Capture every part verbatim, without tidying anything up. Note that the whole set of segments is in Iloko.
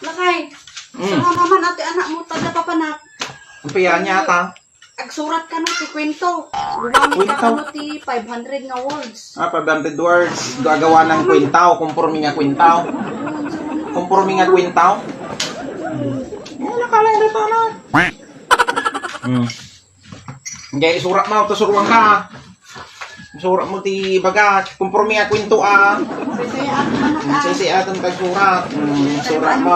Lakay, mm, saan naman ati anak mo, taga papanak? Ang piyanya ata. Agsurat ka no ti kwento. Gumamit ka, kwento, kano ti five hundred nga words. Ah, five hundred words. Gagawa ng kwentaw. Komporme nga kwentaw. Komporme nga kwentaw. Hmm. Ano na kala yung dito, ano? Hmm. Hindi, isurat mo. Ito, suruan ka. Isurat mo ti baga. Komporme nga kwento, ah. Sisiatan ka. Hmm, sisiatan ka surat. Hmm, surat mo.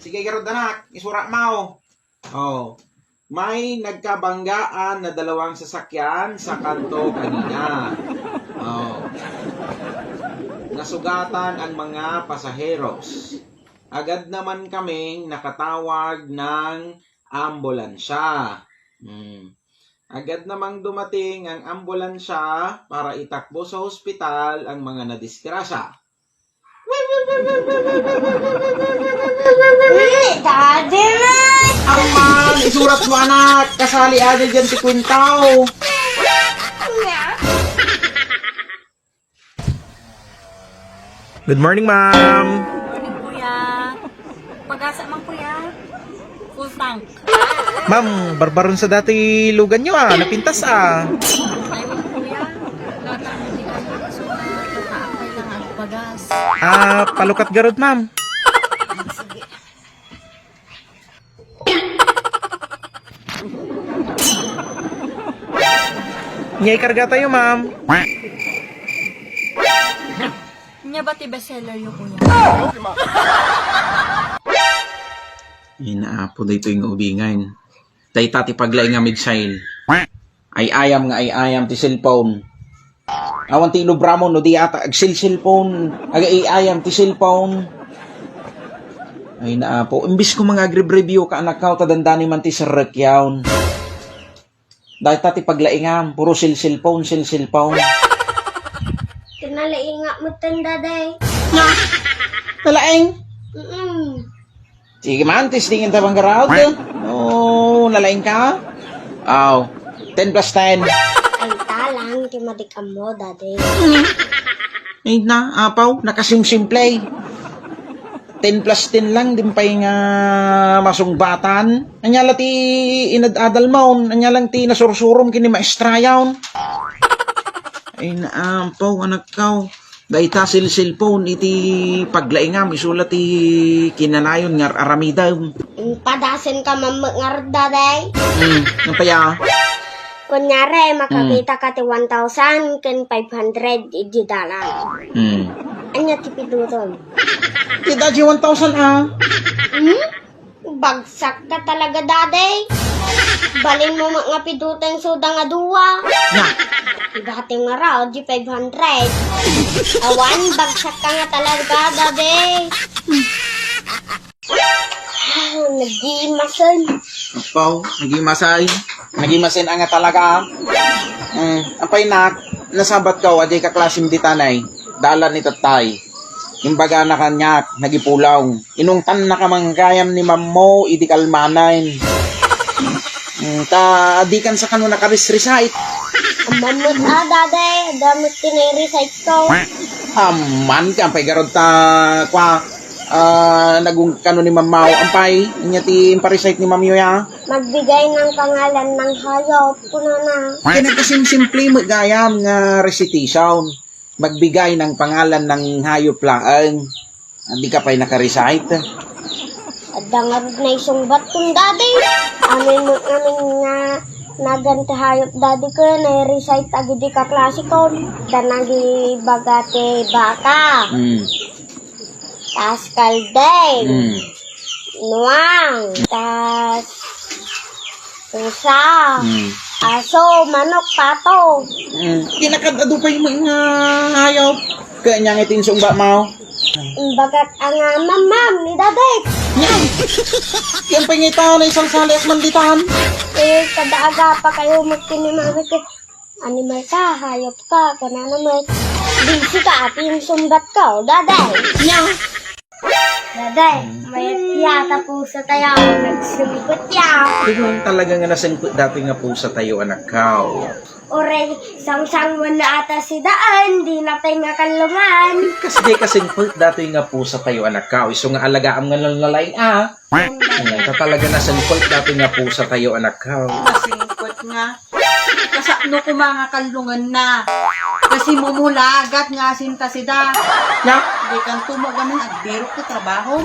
Sige, garod anak. Isurat mo. Oh, may nagkabanggaan na dalawang sasakyan sa kanto kanina. Oh. Nasugatan ang mga pasaheros. Agad naman kaming nakatawag ng ambulansya. Hmm. Agad namang dumating ang ambulansya para itakbo sa ospital ang mga nadisgrasya. Daddy, man! Aman, isurat mo, anak. Kasali aja dyan ti kwentaw. Good morning, ma'am. Morning, kuya. Pagasa man, kuya. Full tank. Ma'am, barbaron sa dati lugan nyo, ah. Napintas, ah. Ay, wag, kuya. Gatang, hindi ka na. So, nakaapay lang ang bagas. Ah, palukat garod, ma'am. Sige. Nya, ikarga tayo, ma'am. Nya ba ti bestseller yo, kuya? Inaapo daytoy nga ubingan. Dayta ti paglaing nga mixile. Ay-ayam nga ay-ayam ti cellphone. Awan ti ilubramon no di ata agsil-cellphone, aga-ay-ayam ti cellphone. Ay, naapo. Imbis ko mga agrib-review ka, anak ko, ta dandani man ti serrek yaon. Dayta ti paglaingam, puro sil-cellphone, sil-cellphone. Kinalainga mo tan, Daday. Na? Nalaing? Mm-mm. Sige man, testingan ta bang garod. Oh, nalaing ka? Aw, ten plus ten. Ay, talang, ti madik ammo, Daddy. Ay na, apaw, nakasimsimple. Ten plus ten lang, dimpay nga masungbatan. Anya la ti inad-adal maon, anya lang ti nasursurom ken ni maestra yaon. Ay na, apaw, anak ko. Dayta sil-cellphone iti paglaingam, isu la ti kinanayon nga ar-aramidem. Impadasen ka man met ngarud, Daday. Hmm, ano pa ya? Kunyari, makakita ka ti one thousand ken five hundred iti dalan. Hmm. Anya ti piduton? Ti daji one thousand, ah. Hmm? Bagsak ka talaga, Daday. Balin mo nga pidutan suda nga dua. Na. Ibati nga raw, di five hundred. Awan, bagsak ka nga talaga, Daday. Ah, nagimasen. Apaw, nagimasay. Nagimasen nga talaga. Hmm, apay nak, nasabat ka, adi ka klasim ditanay. Dalan ni tatay. Imbagana kaniak, nagipulaw. Inungtanna ka man gayam ni mammo idi kalmanen. Mm, ta, di kan sa kano nakarisrisait. Ammam met a, Daday, adda met ti nairisait ko. Amman, ka, ampay garud ta, kwa, ah, nagung kano ni mammaw, ampay, anya ti imparisait ni mamiw ya? Magbigay ng pangalan ng hayop, kunana. Kaya nagkasimsimple met gayam nga recitation. Magbigay ng pangalan ng hayop laeng. Di ka pay naka-recite. Adda ngarud naisungbat kun dadi. Amin, amin nga nagan ti hayop dadi ken nai-recite agidi ka klase kon. Adda nagibaga ti baka. Hmm. Tas kaldeng. Hmm. Nuang. Tas pusa. Hmm. Aso, manok, pato. Hmm. Kinakadado pay nga hayop. Kanya nga iti insungbat mo. Imbagak a nga, "Mam, mam, ni Dadet." Yan. Yan pay nga ita, naisalsaliak man ditan. Eh, kada aga pa kayo magkinimamit eh. Animal ka, hayop ka, kunana met. Busy ka, ati insungbat ka, o, Daday. Yan. Daday, mayat ya, ta pusatayo, nagsungkot ya. Ikaw talaga nga nasungkot datoy nga pusatayo, anakkaw. Uray, sangsangwan na ata si daan, di na pay nga kallungan. Kasdi kasungkot datoy nga pusatayo, anakkaw. Isu nga alagaam nga nalalaing, ah. Ita talaga nasungkot datoy nga pusatayo, anakkaw. Nasungkot nga. Kasano koma nga kallungan na? Kasi mumulagat nga asinta sida. Ya? Di kan tumugan ng agbirok ti trabaho.